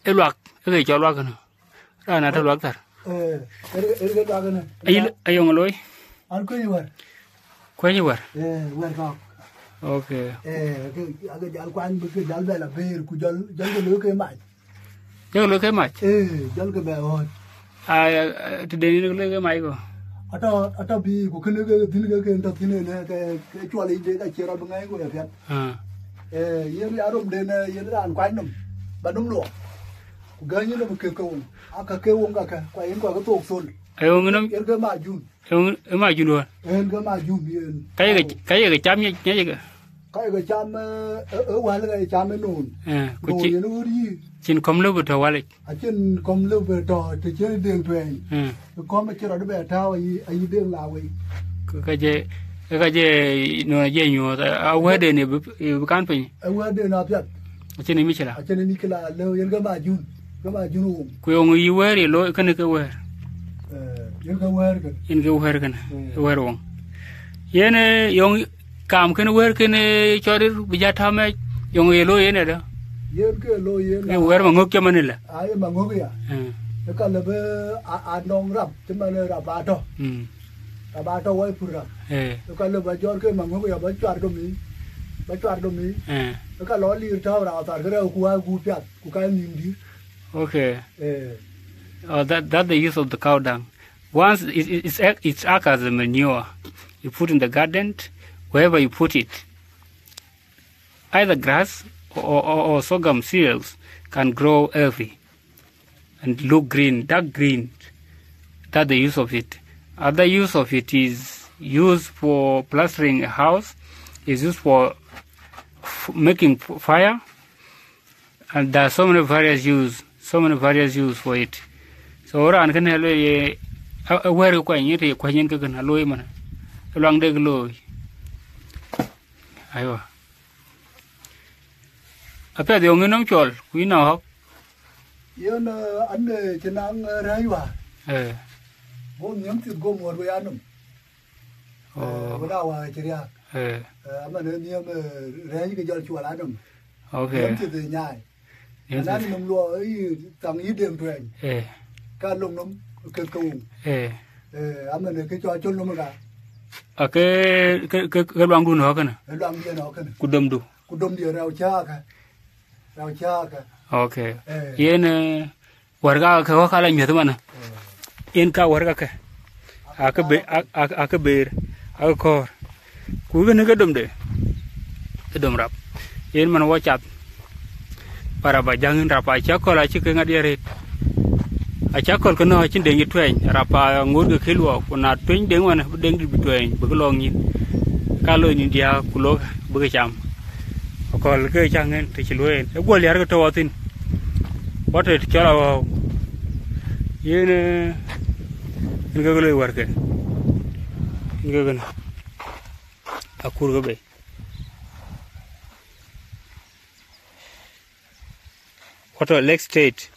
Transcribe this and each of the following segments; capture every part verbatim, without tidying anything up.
Ë luak, ë ke cɔl luak kënë. Raan atɔ̈ luak thar. Eh, ë ke, ë ke luak kënë. Ayï, ayɔŋ looi. An kuëny wär. Kuëny wär. Eh, wär kɔ̈k. Okay. Eh, ke, ake jal kuany bï ke jal bɛ la beer, ku jɔl, jɔl ke looi ke mac. Jɔl ke looi ke mac? Eh, jɔl ke bɛ ɣɔ̈ɔ̈c. Ah, ah, tëden yen ke looi ke mac kɔ? Atɔ̈, atɔ̈ bï, ku kënë ke thïn ke, ke tɔ̈ thïn ënë, ke, ke cuɔl yic de ka cï rɔt bï ŋäi ku ye piɛth. Ah. Eh, yen ya romden, eh, yen raan kuany nɔm, ba nɔm luɔk. Ku gäny nɔm ke ke woŋ. Aka ke woŋ ka ke, ku yen kɔc ke thok thol. Ayoŋ nɔm? Yen ke majun. Ë, ë majun wär. En ke majun yen. Ka ye ke, ka ye ke cam ŋic, ŋic ke. Ka ye ke cam, eh, ë, ë wäl ke cam ë noon. Eh, ku noon ci-, yen ɣöt yï. Cïn kɔm lëu bï tɔ̈ wälic. Acïn kɔm lëu bï tɔ̈ të cïn deŋ tuɛɛny. Eh. Kɔm acï rɔt bɛ tääu ayï, ayï deŋ la wei. Ke ka je, ke ka je, noon aje nyuɔɔth, a, a wɛ̈tden ye bï, ye bï kan piny. Ë wɛ̈tden apiɛth. Acïn ë micëla. Acïn ë micëla, lëu yen ke majun, ke majun woŋ. Ku yöŋ yï wɛ̈ɛ̈r ye looi, kënë ke wɛ̈ɛ̈r. Eh, yen ke wɛ̈ɛ̈r kënë. Yen ke wɛ̈ɛ̈r kënë, mm, wɛ̈ɛ̈r woŋ. Yen, eh, yöŋ kam kënë wɛ̈ɛ̈r kënë, eh, cɔɔr bï ja tääu mɛc, yöŋ ye looi yen adë? Yen ke looi yen. Ye wɛ̈ɛ̈r maŋök cï man ëlë. Aye maŋök ya. Mm. Ë ka lëu bï a, a nɔŋ rap, cï man rap atɔ̈. Mm. Ka ba tɔ̈ wai pur ram. Eh. Ka lëu ba jɔt ke maŋök ya ba cuar domic. Ba cuar domic. Eh. Ka lɔ lir tääu rau thar ke rɛu ku wai gup piath ku ka nïm dïr. Okay. Eh. Oh, that, that's the use of the cow dung. Once it, it, it's, act- it's act as a manure. You put in the garden, wherever you put it. Either grass or, or, or sorghum cereals can grow healthy and look green, dark green. That's the use of it. Other use of it is used for plastering a house, is used for f- making f- fire, and there are so many various use, so many various use for it. So raan kënë alo ye a, a wɛ̈ɛ̈r kuany, yen të ye kuany yen ke kënë alo ye man. Luaŋ de looi. Aywa. Apiɛth yöŋ yïn nɔm cɔl, ku yïn nɔm ɣɔ̈k. Yen, eh, an, eh, cï naŋ, eh, rɛ̈ɛ̈c wäär. Eh. Go nhiëm thith go muɔ̈t wei anɔm. Oh. Eh, wën a wäär cï riääk. Eh. Eh, aman ë nhiëm, eh, rɛ̈ɛ̈c ke jɔl cuɔl anɔm. Okay. Nhiëm thith ë nyaai. Nhiëm thith. Anan nɔm luɔ, eh, yï thaŋ yï dem tuɛɛny. Eh. Ka lok nɔm ke ke woŋ. Eh. Eh, aman ë ke cɔl col nɔm ka. Ake, ke, ke, ke luaŋdun ɣɔ̈k kënë? Ë luaŋdiɛn ɣɔ̈k kënë. Ku domdu? Ku domdiɛn rɛu cääkä. Rɛu cääkä. Okay. Eh. Yen, eh, wärka ke ɣɔ̈k ala miëth manë. Eh. Yen ka wärka ke. Ake be-, a, a, ake beer. Ake kɔ̈ɔ̈r. Ku kënë ke domde. Ke dom rap. Yen man wɔ cath. Ba rap a jäŋ yïn rap a cä kɔl acï ke ŋat ye rëët. Acä kɔl kënë acïn deŋ cï tuɛɛny, rap a ŋoot ke kë luɔɔk, ku na tuɛny deŋ wën, bï deŋ dït bï tuɛɛny, bï kë lɔɔk nyïn. Ka loi nïn diääk, ku lok bï ke cam. Akɔl ke cäŋ en të cï luɔi en. Ë guɔl yär ke tɔ̈u athïn. Wɔ të cɔl aɣɔ̈u. Yen, eh, yen ke loi wärke. Yen ke kënë. Akur ke bei. Wɔ tɔ̈ Lake State,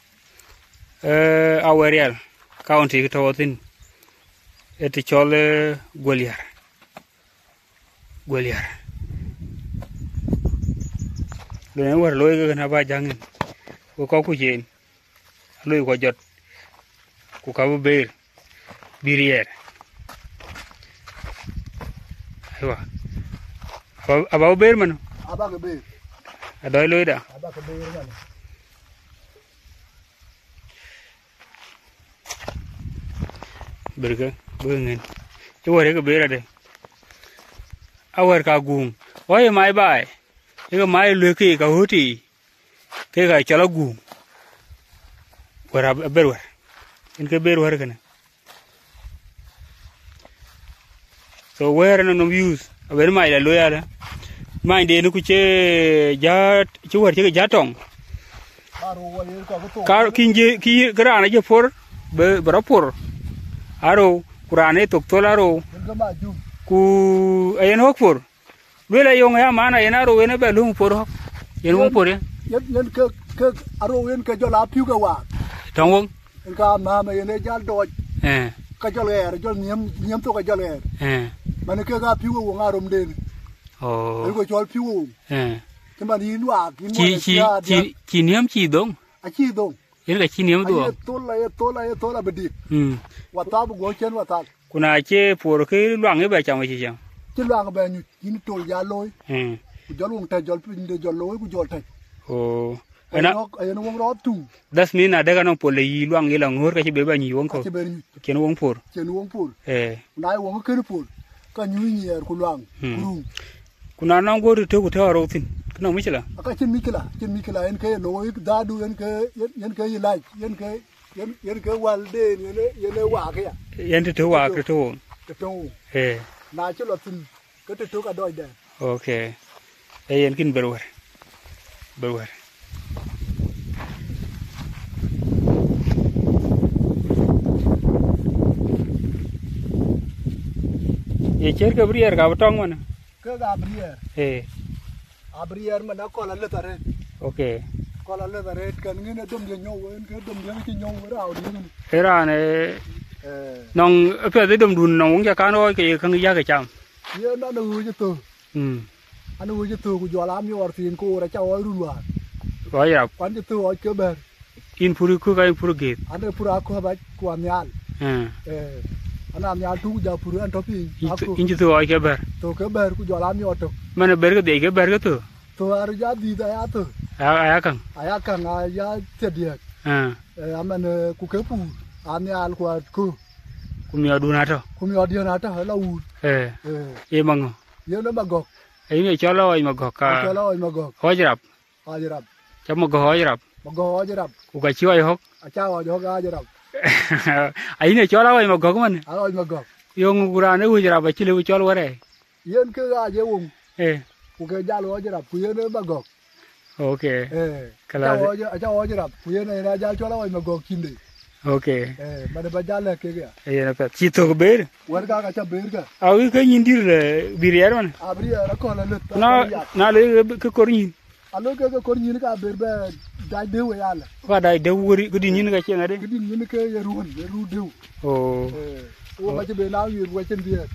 eh, Awerial County ke tɔ̈u thïn, ë të cɔl, eh, Guɔliar. Guɔliar. Lon ë wär looi ke kën aba jäŋ en, ku kɔ̈k kuc en, aloi kɔ jɔt, ku ka bï beer. Bï riɛɛr. Aywa. Aba, aba bï beer man. Aba ke beer. Adɔɔc looi da. Aba ke beer man. Berke, bï ŋen. Cï wär ke beer ade. Awär ka guum. Wɔ ye mai baai. Ye ke mai luek ke ka ɣööt yiic. Ke ka cɔl aguum. Wär ab-, aber wär. Yen ke ber wär kënë. So wɛ̈ɛ̈r ënɔn nɔm use, awën mac la looi alë. Manyden ku cï jät, cï wär cï ke jät tɔŋ. Ka kïn jë, kï, kë raan acï por, bï, bï rɔt por. Arou, ku raan ë thok thol arou. Ku ayen ɣɔ̈k por. Lueel ayoŋ ya, maana yen arou yen ë bɛ löŋ por ɣɔ̈k. Yen wöŋ por yen. Yen, yen ke, ke arou yen ke jɔl a piu ke waak. Tɔŋ wöŋ. Yen ka mama yen e jal dɔɔc. Eh. Ka jɔl ɣɛɛr, jɔl nhiëm, nhiëm thok ka jɔl ɣɛɛr. Eh. Man ke ka piu ke wöŋ aromden. Oh. Ayu ke cɔl piu ke wöŋ. Eh. Cï man yïn waak, yïn ci, ci, ci, ci niëm ci dhoŋ. Acï dhoŋ. Yen ka cï niëm dhuɔɔŋ. Aye thol, aye thol, aye thol abï dik. Mm. Wathap guɔ cen wathap. Ku na cie puɔr ke luaŋ ë bɛ cam, acï cam. Cï luaŋ bɛ nyuc, yïn tol ya looi. Mm. Ku jɔl wöŋ tɛc, jɔl piny de jɔl looi, ku jɔl tɛc. Oh. Ayen wöŋ, ayen wöŋ rɔɔth tuŋ. That's mean na dek anɔŋ pol le yï luaŋ ye la ŋöör ka cï be bɛ nyuc wöŋ kö. Acï be nyuc. Cien wöŋ puɔr. Cien wöŋ puɔr. Eh. Na ye wöŋ kën puɔr, ka nyuc nyiɛɛr ku luaŋ, mm, ku ruŋ. Ku na nɔŋ guɔ̈r tëtök ku tɔ̈ rou thïn, kë nɔŋ mïcïla? Aka cïn mïcïla, cïn mïcïla, yen ke ye looi, dhadu, yen ke, yen, yen ke ye lac, yen ke, yen, yen ke wälden, yen, yen ë waak ya. Yen tëtök waak, tëtök. Tëtök woŋ. Tëtök woŋ. Eh. Na cï lɔ thïn, ke tëtök adɔɔcdɛn. Okay. Ee yen kïn ber wär. Ber wär. Ye ciɛ̈t ke bï riɛɛr ka bï tɔŋ man. Kek abï riɛɛr. Ee. Abï riɛɛr man akɔl alëth arëët. Okay. Akɔl alëth arëët, kɛn ŋin ë dom diɛ̈ nyɔu, en ke dom diɛ̈ cï nyɔu rau diɛ̈ ŋin. Ee raan, ee, eh, nɔŋ ë piɛth ë domdun nɔŋ wöŋ ca kan ɣɔɔc ke ye käŋ yäk ë cam. Yen nɔn ë ɣööc ë thöök. Mm. An ë ɣööc ë thöök ku jɔl amiɔɔr thiin koor aca ɣɔɔc run wäär. Ɣɔɔc rap. Ku an cï thöök ɣɔɔc ke bɛ̈r. Yïn pur ë kuk, an pur ë gëëth. An ë pur akɔ̈p bac ku anhial. Eh. Eh, an anhial tuk, ja pur an tɔ piny. Yïn cï, akɔ̈p. Yïn cï thöök ɣɔɔc ke bɛ̈r. Thöök ke bɛ̈r ku jɔl amiɔɔr tök. Man ë bɛ̈r ke dhiɛc ke bɛ̈r ke thöök. Thöök ar ja dhiëth aya thöök. Aya, aya käŋ. Aya käŋ aya thiëdiɛ̈k. Eh. Eh, aman, eh, ku ke pur anhial ku aköök. Ku miɔɔrdun atɔ̈. Ku miɔɔrdiɛ̈n atɔ̈ ë la wuur. Eh. Eh. Ye maŋö? Yen ë magɔ̈k. Ayïn ë cɔl aɣɔc magɔ̈k ka. Ë cɔl aɣɔc magɔ̈k. Ɣɔc rap. Ɣɔc rap. Ca magɔ̈k ɣɔc rap. Magɔ̈k ɣɔc rap. Ku ka cï ɣɔc ɣɔ̈k. Aca ɣɔc ɣɔ̈k ɣɔc rap. Ayïn ë cɔl aɣɔc magɔ̈k man. Aɣɔc magɔ̈k. Yöŋ ku raan ë wëc rap acï lëu cɔl wärɛɛi. Yen ke ɣaac ë woŋ. Eh. Ku ke jal ɣɔc rap, ku yen ë magɔ̈k. Okay. Eh, kala aca ɣɔc, aca ɣɔc rap, ku yen ë jal cɔl aɣɔc magɔ̈k cïnde. Okay. Eh, man ba jal lɛ̈k kek ya. Eh, yen apiɛth. Cï thök ber? Wär ka ka ca ber ka. Awi ke nyin dïr le bï riɛɛr man. Abï riɛɛr akɔl alëth. Na, akɔl yak. Na le ke kor nyin. Alo ke ke kor nyin ka ber bɛ dac dëu ë yalë. Ka dac dëu wëri, këdï nyin ka cieŋ ade. Këdï nyin ke ye ruɔ̈n, ye ru dëu. Oh. Eh, wo ka cï be na wiir, wo cïn biɛɛr.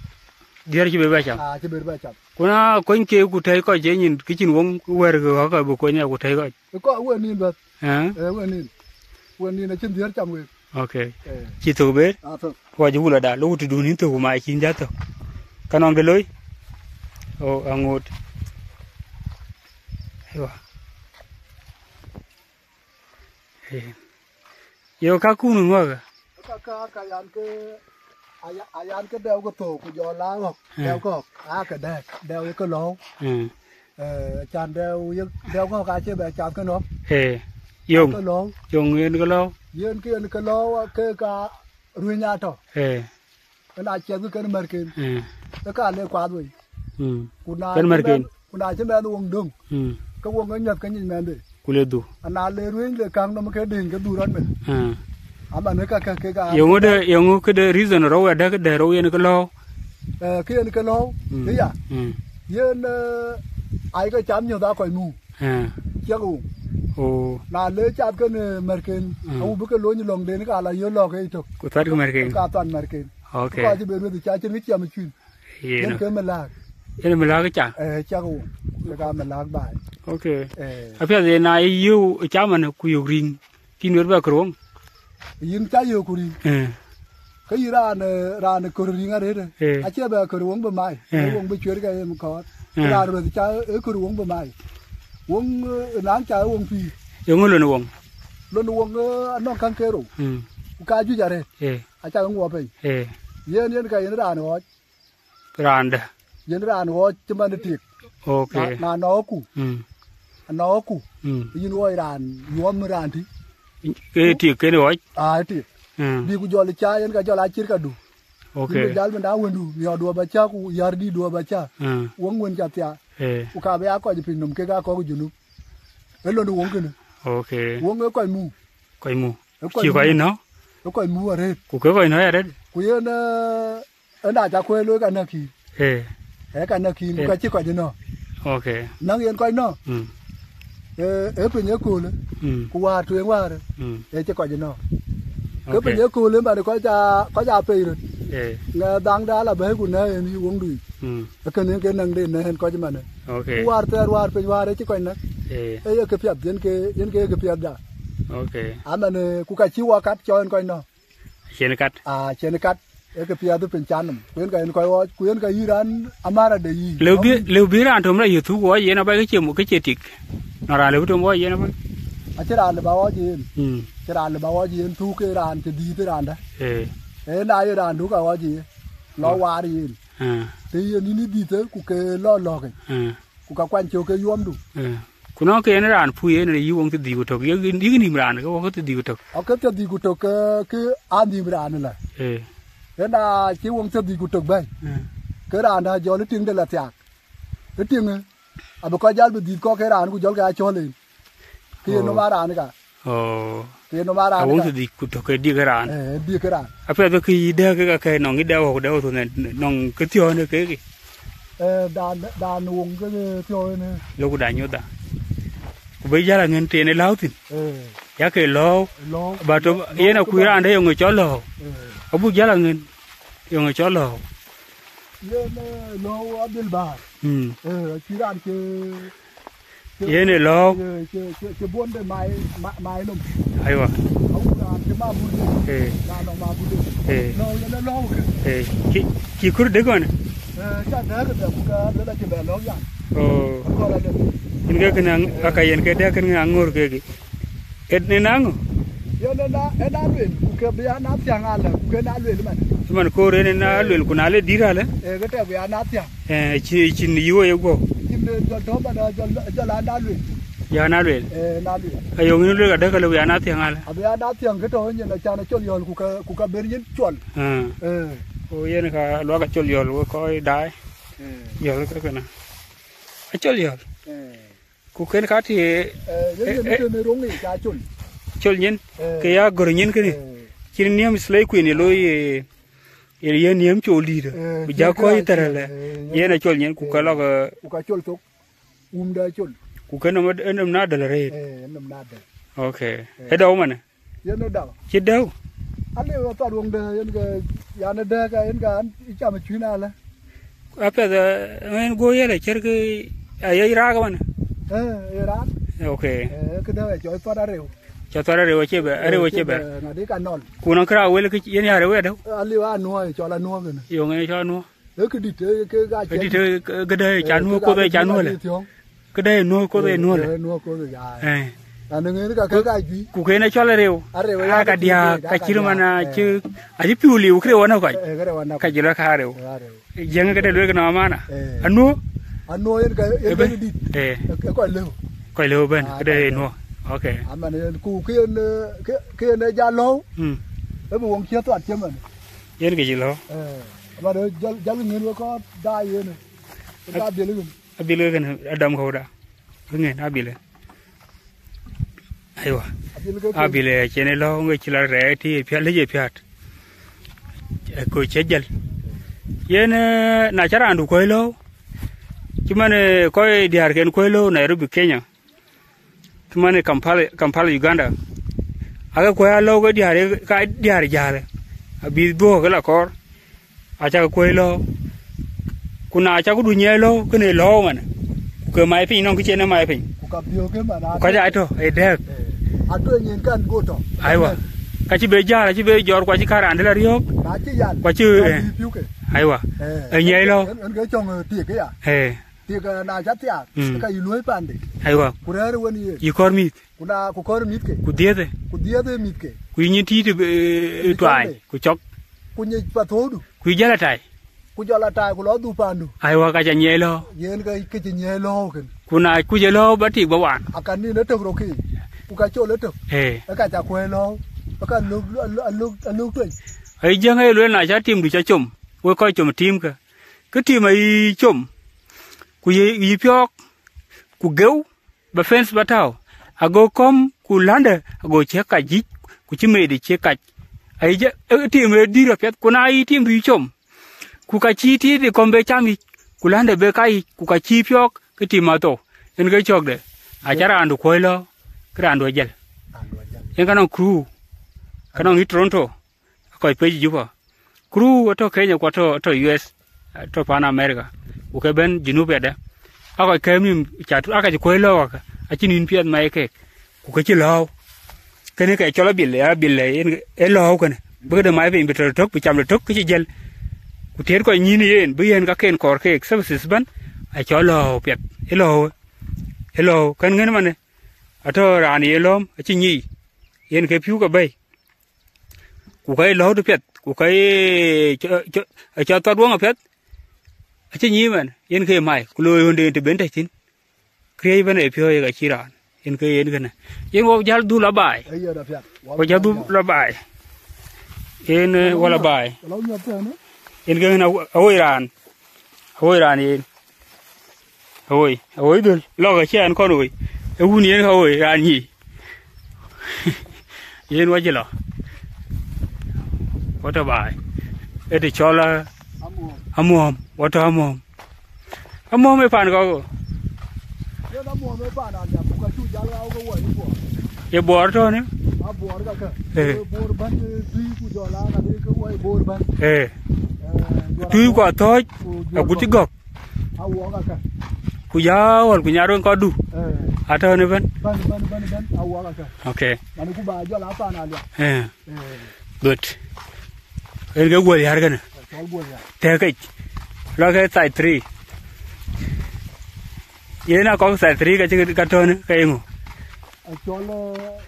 Diɛ̈r cï be bɛ cam. Ah, cï be bɛ cam. Ku na kony ke ku tɛ̈i kɔc ë nyin, kë cïn wöŋ wɛ̈r ke ɣɔ̈k abï kony ë ku tɛ̈i kɔc. Ë kɔc wën nïn bɛ̈th. Eh? Eh, wën nïn. Wën nïn acïn diɛ̈r cam wek. Okay. Eh. Cï thök ber? Ah, thök. Ku acï wulada, lok tëdun yïn thök ku mac cïn jäl thök. Ka nɔŋ de loi? Oh, aŋoot. Aywa. Eh. Yo, ka kun ŋɔ̈k. Ka, ka, ka yan ke, aya-, ayan ke dɛu ke thok, ku jɔ la ɣɔ̈k, eh, dɛu ke ɣɔ̈k, a ke dɛk, dɛu ye ke lɔ̈u. Eh. Eh, can dɛu ye, dɛu ke ɣɔ̈k acie bɛ cath ke nɔ̈k. Eh. Yoŋ. Ke lɔ̈u. Yoŋ yen ke lɔ̈u. Yen ke yen ke lɔ̈u, ke ka ruëny atɔ̈. Eh. Ëna ciɛth ke kën märken. Eh. Ke ka le kuath wei. Mm. Ku na kën cï märken. Mɛn, ku na cï mɛn woŋ döŋ. Mm. Ke woŋ ke nyuäth ke nyic mɛnhde. Ku le dhuk. Ana le ruëny le kaŋ nɔm ke dëny ke dhuk rɔt meth. Eh. Aman ë ka, ka, ke ka. Yeŋö de, yeŋö këde reason rou adɛ̈ këde rou yen ke lɔ̈u? Eh, ke yen ke lɔ̈u. Mm. Ke ya. Mm. Yen, eh, ai ke cam nyuäth akɔc nu. Eh. Ciɛk woŋ. Oh. Na le cath kën, eh, märken, mm, awu bï ke lony lɔ̈ŋden ka la yö lɔ̈k ke tök. Ku thuat ke märken. Ka thuat märken. Okay. Ku ka cï be ruëth ca cïn ke ciɛm cuin. Yen. Yen ke mïlääk. Yen mïlääk ca? Eh, cak wo. Ke ka mïlääk baai. Okay. Eh. Apiɛth yen na yï yöu cam man ku yök riŋ, kïn wër bɛ kërwöŋ? Yïn ca yök ku riŋ. Eh. Ke yï raan, eh, raan kör riŋ arëët, eh. Eh. Acie bɛ kërwöŋ bï mai. Eh. Kërwöŋ bï cuer ke yen kɔɔr. Eh. Raan ruëth ca, eh, kërwöŋ bï mai. Wöŋ, eh, naŋ ca wöŋ pïïr. Yeŋö lon wöŋ? Lon wöŋ, eh, anɔŋ käŋ ke rou. Mm. Ku ka juëc arëët. Eh. Aca ke ŋuɔ piny. Eh. Yen, yen ka yen raan ɣɔɔc. Raan dë? Yen raan ɣɔɔc cï man ë tik. Okay. Na, na nɔɔku. Mm. Anɔɔku. Mm. Yïn ɣɔɔc raan yuɔm raan tï. Ke tik kën ɣɔɔc? Ah, tik. Mm. Bï ku jɔl ca yen ka jɔl acïr kadu. Okay. Yïn bï jal bï na wëndu, miɔɔrdu aba ca ku yärdïtdu aba ca. Mm. Wöŋ wën ca thia. Eh. Ku ka bï a kɔc piny nɔm kek a kɔ̈k ë Junub. Ë lon wöŋ kënë. Okay. Wöŋ ë kɔc mu. Kɔc mu. Ë kɔc mu. Cï kɔc nɔ̈k? Ë kɔc mu arëët. Ku ke kɔc nɔ̈k arëët? Ku yen, eh, ëna ca kuëë looi ka näk kïïr. Eh. Ee ka näk kïïr, ku, eh, ka cï kɔc nɔ̈k. Okay. Näk yen kɔc nɔ̈k. Mm. Eh, ee piny ëköölë. Mm. Ku wäär tueŋ wäär. Mm. Ee cï kɔc nɔ̈k. Ke, okay, piny ëköölë man kɔc aa, kɔc aa pei röt. Eh. Ŋɛ dhaŋda la bɛ̈ɛ̈i ku nɛ̈ɛ̈i en yï wöŋdu yic. Mm. Ee kënë ke näŋ de nɛ̈ɛ̈n kɔc manë. Okay. Ku wäär thɛɛr wäär piny wäär ëcï kɔc näk. Eh. Ee ye kë piath, yen ke, yen ke ye kë piathda. Okay. Aman, eh, ku ka cï wɔ kat cɔɔn kɔc nɔ̈k. Cien kat. Ah, cien kat. Ee kë piath piny can nɔm. Ku yen ka yen kɔc ɣɔɔc, ku yen ka yï raan amara de yï. Lëu bï, lëu bï raan töm la yï thuk ɣɔɔc yen abac ke cie mu-, ke cie tik. Nɔn raan lëu bï töm ɣɔɔc yen abac. Acïn raan lëu ba ɣɔɔc yen. Mm. Acïn raan lëu ba ɣɔɔc yen thuk ke raan cï dhiëth raan dä. Eh. Ee na ye raan du ka ɣɔɔc yen. Lɔ waar yen. Eh. Të yen yïn ë dhiëth ku ke lɔ lɔ̈k. Eh. Ku ka kuany cök ke yuɔmdu. Eh. Ku nɔŋ ke yen raan pur yen yï woŋ thiërdhïc ku tök, yïk, yïk nïm raan ke wok thiërdhïc ku tök. Ake thiërdhïc ku tök ke, ke a nïm raan ëlä. Eh. Yen a cï woŋ thiërdhïc ku tök bɛ̈ɛ̈i. Eh. Ke raan dä jɔl ë tiŋde la thiaak. Ë tiŋë, abï kɔc jäl bï dhiëth kɔ̈k ke raan ku jɔlkï a cɔl en. Ke yen nɔm a raan ka. Oh. Ke nɔm a raan ka. Awuŋ thiërdhïc ku tök ke dik raan. Eh, dik raan. Apiɛth ke yï dɛ̈k ke ka kɛ̈i nɔŋ yï dɛ̈k wok dɛ̈k wok thon nɔŋ ke thiɔ̈ɔ̈në kek. Eh, dan, dan woŋ ke thiɔ̈ɔ̈në. Loku da nyodha. Ku bï jäl aŋën tënë lääu thïn. Eh. Yak ke lɔ̈ɔ̈u. Lɔ̈ɔ̈u. Ba to yen akuc raan dɛ̈ yɔŋ ë cɔl lɔ̈ɔ̈u. Eh. Abuk jäl aŋën yɔŋ ë cɔl lɔ̈ɔ̈u. Yen, eh, lɔ̈ɔ̈u adhil bäär. Mm. Eh, acï raan cï Yen ë lɔ̈ɔ̈u. Cï, cï, cï, cï buɔnde mai, ma-, mai nɔm. Aiwa. Awuŋ raan cï ma buɔnde. Eh. Raan nɔm ma buɔnde. Eh. Lɔ̈ɔ̈u yen ë lɔ̈ɔ̈u kë. Eh. Cï, cï kɔ̈r dëk ɣɔn? Eh, ca dɛ̈k dɛ̈k ku ka dɛ̈k acï bɛ lɔ̈ɔ̈u yan. Oh. Akɔ̈l alë. Yen ke kënë aŋ-, aka yen ke dɛ̈k kënë aŋör kekë. Ë, ë na ŋö? Yen ë na, ë na luel, ku ke bï an athiäŋ alë, ku ke na luel man. Cï man koor yen ë na luel, ku na le dït alë? Ee, ke tɛ̈ bï an athiäŋ. Eh, cï, cïn yï wo ye guɔ̈u. Cïn de jɔl tɔ̈ bana jɔl, jɔl an na luel. Ya na luel. Eh, na luel. Ayo ŋïn luel ka dɛ̈k alë, bï an athiäŋ alë. Abï an athiäŋ ke tɔ̈ nyin acan acol yɔl, ku ka, ku ka ber nyin col. Ah. Eh. Ku yen ka luak acol yɔl, we kɔc daai. Eh. Yɔl ke kënë. Acol yɔl. Eh. Ku kën ka tï, eh, yen, eh, yen eh, tënë roŋ yic acol. Col nyin, eh, ke ya gör nyin kënë. Eh. Cïn niɛm slay queen ye looi, eh, ye, ye niɛm col dïït. Eh, bï ja kɔc thɛrɛlë. Eh, yen acol nyin, ku ka lɔk, eh, ku ka col thok. Wumda col. Ku kën nɔm, eh, nɔm na däl arëët. Eh, nɔm na däl. Okay. Eh. Ë dɔu manë? Yen ë dau. Cï dɛ̈u? Alë ë thɔt wëŋde yen ke, yan ë dɛ̈k, yen ke an, ë cam ë cuïn alë. Apiɛth, eh, yen guɔ yɛl ë cär ke ayec raak ëmën? Eh, ë raak. Okay. Eh, këdë ë cɔl thɔt arëu. Cɔl thɔt arëu acie bɛ, eh, arëu acie bɛ. Ŋadï ka nɔl. Ku nɔŋ kërac wël kë yen ya arëu ya dɛ̈u? Alë anuɔɔi, cɔl anuɔɔi kënë. Yo, ŋɛn cɔl anuɔɔi. Ee këdït, ee, ke ka cï këdït, ee, ke-, këdë ee ca nuɔɔk, koth ee ca nuɔɔk lë. Këdït thiɔ̈ŋ. Këdë ee nuɔɔk, koth ee nuɔɔk lë. Ee, nuɔɔk koth ee, ai. Eh. An ŋɛn ka ke ka juëc. Ku kën ee cɔl arëu. Arëu, aa, ya ka ke diäk, thiëëk, ka ka cït man diäk, acï, eh, acï piu liu, kërëu wën ë kɔc. Eh, kërëu wën ë kɔc. Ka jël ka arëu. Arëu. Jiëŋ këdë luel kë nɔm amana. Eh. Anuɔɔk? Anuɔɔk yen ka, yen ebe, ka dït. Eh. Ee kɔc lëu. Kɔc lëu bɛ̈n, ah, këdë kɔc lëu. Nuɔɔk. Okay. Aman yen ku kën, eh, kë-, kën ee ja lɔ̈u. Hmm. Ebe woŋ cï thuat cï man. Yen kë cï lɔ̈u. Eh, aman jɔl, jɔl ŋën we kɔɔr daai yen. Ka dhil ŋën. Abil ke kën adam kɔ̈u da. Ke ŋën abil. Aiwa. Abil ke kën. Abil, eh, cïn ë lɔ̈u, ŋö cï la rɛɛc tï, pial lec ë piat. Eh, ku cï jël. Yen, eh, na ca raandu kuɔ̈i lɔ̈u. Cï man, eh, kɔc diäärken kuɔ̈i lɔ̈u Nairobi, Kenya. Cï man, eh, Kampala, Kampala, Uganda. Ake kuɔ̈i alɔ̈u ke diäär, ka diäär jäl. Abï dhuɔ̈k ke la kɔɔr. Acäk kuɔ̈i lɔ̈u. Ku na cäk këdu nyiɛɛi lɔ̈u, kënë lɔ̈u man. Ku ke mai piny nɔŋ kë cïn ë mai piny. Ku ka biöökë man. Ku ka atɔ̈, ja tɔ̈ ë dɛ̈k. Eh, atɔ̈ nyin kan go tɔ̈. Aiwa. Ka cï be jäl, acï be jɔt, ku acï karan dï la riɔ̈ɔ̈k. Na cï yal, ku acï, ka eh, bï piöökë. Aiwa. Eh, ë nyiɛɛi lɔ̈u. En, en ke cɔŋ, eh, tik ya. Eh. Tik, eh, na ca thiaak, mm, ka yï luɔ̈i pande. Aiwa. Ku rɛ̈ɛ̈r wën yen. Yï kɔ̈r mïth. Ku na, ku kɔ̈r mïthke. Ku dhiëthë. Ku dhiëthë mïthke. Ku yï nyin tiit, eh, ku yï tuaany, cɔŋde, ku cɔk. Ku nyic pathoudu. Ku yï jäl atai. Ku jɔl atai, ku lɔ dhuk pandu. Aiwa, ka ca nyiɛɛi lɔ̈u. Yen ke, ke cï nyiɛɛi lɔ̈u kën. Ku na kuc ë lɔ̈u ba tik ba waan. Akan nin ëtök rokï. Ku ka col ëtök. Eh. Ë ka ca kuɔ̈i lɔ̈u. Ë ka lök, alök, alök, alök tueny. Ai jiëŋ ë lueel na ca timdu ca com. Wek kɔc com tiimkë. Kë tim ayï com. Ku yï, yï piɔ̈ɔ̈k. Ku geu. Ba fence ba tääu, ago kɔ̈m ku ländë, ago cï kac yic, ku cï mede cï kac. Ayï jɛ, ë, tim ë dïr apiɛth, ku na yï tim du yï com, ku ka cï tiit ë kɔ̈m be cam yic, ku ländë be kac yic, ku ka cï piɔ̈ɔ̈k, ke tim athou, en ke cɔ̈kde. Aca raandu kuɔ̈i lɔ, ke raandu ajël. Raandu ajël. Yen ka nɔŋ crew, ka nɔŋ yï Toronto, kɔc pec Juba. Crew atɔ̈ Kenya ku atɔ̈, atɔ̈ U S, atɔ̈ pan America. Ku ke bɛ̈n Junub yadë. Akɔc kɛ̈ɛ̈m nïïm cat, aka cï kuɔ̈c lɔ̈ɔ̈k aka, acïn nïn piɛth mai keek, ku ke cï lɔ̈ɔ̈u. Kënë ke cɔl abil, ya abil yen ë lɔ̈ɔ̈u kënë. Bï këde mai piny bï tɔ̈ tök, bï cam de tök, ke cï jiël. Ku tiët kɔc nyïïn yen, bï yen kaken kɔɔr keek, services bɛ̈n, acɔl lɔ̈ɔ̈u piɛth, ë lɔ̈ɔ̈u, ë lɔ̈ɔ̈u. Kën ŋën manë, atɔ̈ raan ye lɔ̈ɔ̈m, acï nyic, yen ke pïu ke bɛ̈i. Ku ka ye lɔ̈ɔ̈u piɛth, ku ka ye cɔ, cɔ, cɔ thɔt wëŋ apiɛth, acï nyic man, yen ke mai, ku looi ɣönde yen të ben tɛ̈ thïn. Këriëëc ëbɛ̈n ë piɔ̈ɔ̈c ye ka cï raan, yen ke yen kënë. Yen wok jäl dhul abaai. Ee, yen apiɛth. Wok jäl dhul abaai. Yen, eh, wal abaai. Wala wok nyuɔth tënë? Yen ke yen awo-, awoi raan. Awoi raan yen. Awoi, awoi dhul. Lɔk acï ɛn kɔn woi. Ee wun yen ka woi, raan nyic. Yen wacï lɔ. Wɔ tɔ̈ baai. Ë të cɔl a-, amuɔ̈ɔ̈m. Amuɔ̈ɔ̈m. Wɔ tɔ̈ amuɔ̈ɔ̈m. Amuɔ̈ɔ̈m ë pan kɔ̈k. Yen amuɔ̈ɔ̈m ë pan Aliap, ku ka cuk jäl ɣau ke wɔ ë Buɔɔr. Ye Buɔɔr tɔ̈ në? A Buɔɔr kakë. Eh. Ee Buɔɔr bɛ̈n, ee, tui ku jɔl a ka dee ke wɔ ë Buɔɔr bɛ̈n. Eh. Eh, tui ku athɔ̈ɔ̈c, ku jɔl agut cï gɔ̈k. Gɔ̈k. A wɔ kakë. Ku ya ɣɔl ku nyar wën kɔ̈du. Eh. Atɔ̈ në bɛ̈n. Bɛ̈n, bɛ̈n, bɛ̈n, bɛ̈n, a wɔ kakë. Okay. Mani ku ba jɔl a pan Aliap. Eh. Eh. Good. Yen ke guɔl yär kënë. Cɔl guɔl yär. Tëëk kec. Lɔ ke side three. Yen a kɔk side three ka cï ka tɔ̈në ke yeŋö? A cɔl, eh,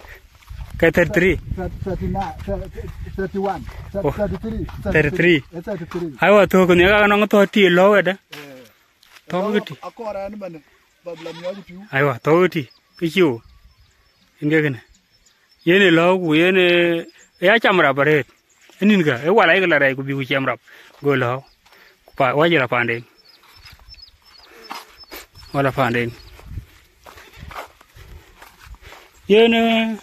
ke thirty three. Thir-, thirty nine, thir-, thirty one, thir-, oh, thirty three, thirty three. Eh, thirty three. Aiwa, thok ni ka nɔŋ thok ti lɔ wede. Eh. Thok ti. Akɔɔr ɛn mane, ba bla miɔɔc piu. Aiwa, thok ti. Ke ciu. Yen ke kënë. Yen ë lɔ̈ɔ̈u ku yen ë, ë ya cam rap arëët. Ë nïnkä, ë wal ayek la rɛɛc ku bï ku ciɛm rap. Go lɔ̈ɔ̈u. Ku pa, wacï la panden. Wala panden. Yen, ë,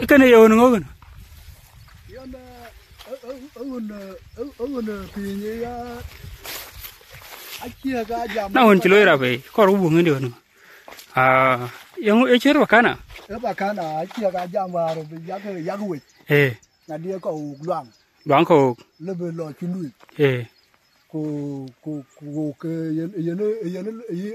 kënë ye ɣön ŋö kënë? Yen, ë, ë, ë, ë, ɣön, ë, ë, ë, ɣön, ë, piny ë ya, acie ka jam. Na ɣön cï loi rap ë, kɔr ku buk ŋëndï ɣön ŋö? Ah, yeŋö ë ciɛ̈t Pakana? Ë Pakana, acie ka jam wäär bï yak, yak wec. Eh. Ŋadï kɔ̈u luaŋ. Luaŋ kɔ̈u. Lëbï lɔ cï lui. Eh. Ku, ku, ku, ku ke yen, yen, yen,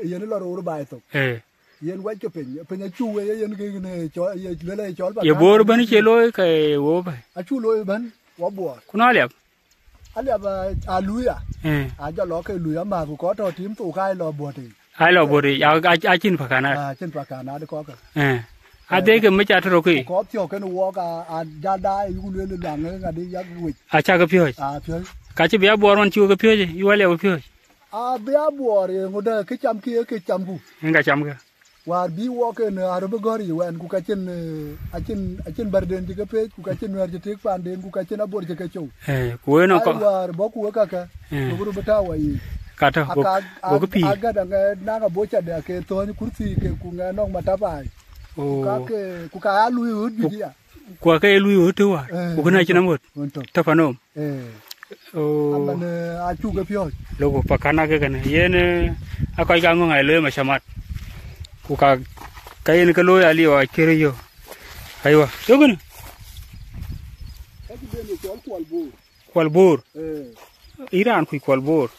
yen lɔ ror baai thok. Eh. Yen wɛc ke piny, piny acuk wei yen ke ne cɔl, ye lele cɔl Pakana. Ye Bor bɛ̈n cie looi ke wo bɛ̈i? Acuk looi bɛ̈n, wɔ Buɔɔr. Ku na Aliap? Aliap, a, a luui a. Eh. A jɔ lɔ ke luui amääth, ku kɔc tɔ̈ tim thok ka lɔ buɔt yic. Ai lɔ buɔt yic, a, a, a cïn Pakana. A cïn Pakana de kɔ̈k. Eh. A dhie ke mec a tërö ke. Ku kɔc thiɔ̈k kën wɔk a, a jal daai, yuku lueel daŋ ŋadï yak wec. A cak ke piɔ̈ɔ̈c. A piɔ̈ɔ̈c. Ka cï bï a Buɔɔr man cï wek ke piɔ̈ɔ̈c, yu Aliap piɔ̈ɔ̈c. A bï a Buɔɔr, ye ŋö dɛ kë cam kï, ye kë cam ku. Yen ka cam ke. Wäär bï wɔk en, eh, arëp ë gɔ̈r yic wɛn, ku ka cïn, eh, acïn, acïn bärden cï ke peec, ku ka cïn nuɛɛr cï tik paanden, ku ka cïn abor cï ke cou. Eh, ku wën ë kɔc. Ai wäär bɔ̈ ku wek kakë, eh, ku bï röt bï tääu wɔ yiic. Ka tɔ̈, aka, go, go kë pïïr. Agat aŋɛ naŋ abor cä dɛ ke thööny kurthi ke ku ŋɛ nɔŋ matapai. Oh. Ku ka ke, ku ka ya luui ɣööt juëc ya. Ku ake ye luui ɣööt tëë wäär, eh, ku kënë acïn aŋöt. Ɣön tök. Tɔ̈ panom. Eh. Oh. Aman, eh, acuk ke piɔ̈ɔ̈c. Lok Pakana ke kënë. Yen, eh, a kɔc ka ŋöŋ ai looi macamat. Ku ka, ka yen ke looi aliu a kërë yö. Aywa. Yökënë. Ka cï ben ye cɔl Kuɔl Bor. Kuɔl Bor. Eh. Yïn raan kuc Kuɔl Bor.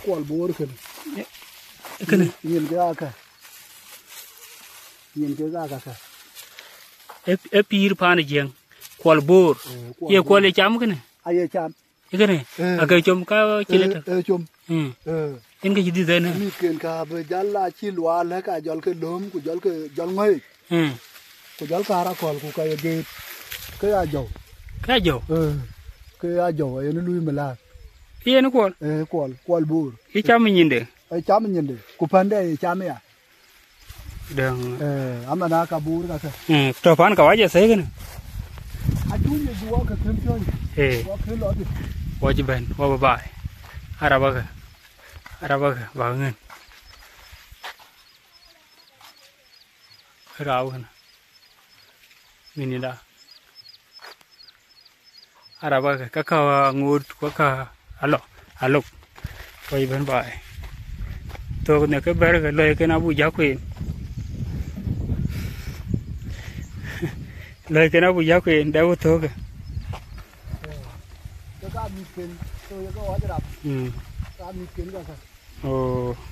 Kuɔl Bor kënë. Eh, kënë. Nyin ke aka. Nyin ke aka ka. E, e pïïr paan Jiëŋ. Kuɔl Bor. Eh, Kuɔl Bor. Ye kuɔl ye cam kënë? Aye cam. Ye kënë? Eh. Ake com ka cï lë tök. Eh, eh, com. Mm. Eh. Yen ke cï dhith en. Mïthken ka bï jal la cï luaal, ka jɔl ke lööm, ku jɔl ke, jɔl ŋɔ̈i. Mm. Ku jɔl kaar akɔ̈l, ku ka ye geet. Ke ya jɔu. Ke ya jɔu? Eh, ke ya jɔu, yen lui milath. Yen Kuɔl? Eh, Kuɔl, Kuɔl Bor. Ye cam nyinde? Eh, cam nyinde. Ku pande ye cam ya. Dëŋ. Eh, amana ka Bor ka kë. Eh, tɔ̈ pan ka wac ë thëëk kënë. Acuk ye juɔk ke kën piɔ̈ɔ̈c. Eh. Wɔ kën lɔ dï. Wɔ cï bɛ̈n, wɔ bï baai. Arabakë. Arabakë, bak ŋën. Rau kënë. Mïnïda. Arabakë, ka ka ŋoot, ka ka alɔ, alok. Kɔc bɛ̈n baai. Thök në ke bɛ̈r ke lɔi kën abuk jäk kueen. Lɔi kën abuk jäk kueen, dɛ wä thökë. Ke ka mïthken, so ye ke ɣɔc rap. Mm. Ka mïthken ka ka. Ɣo,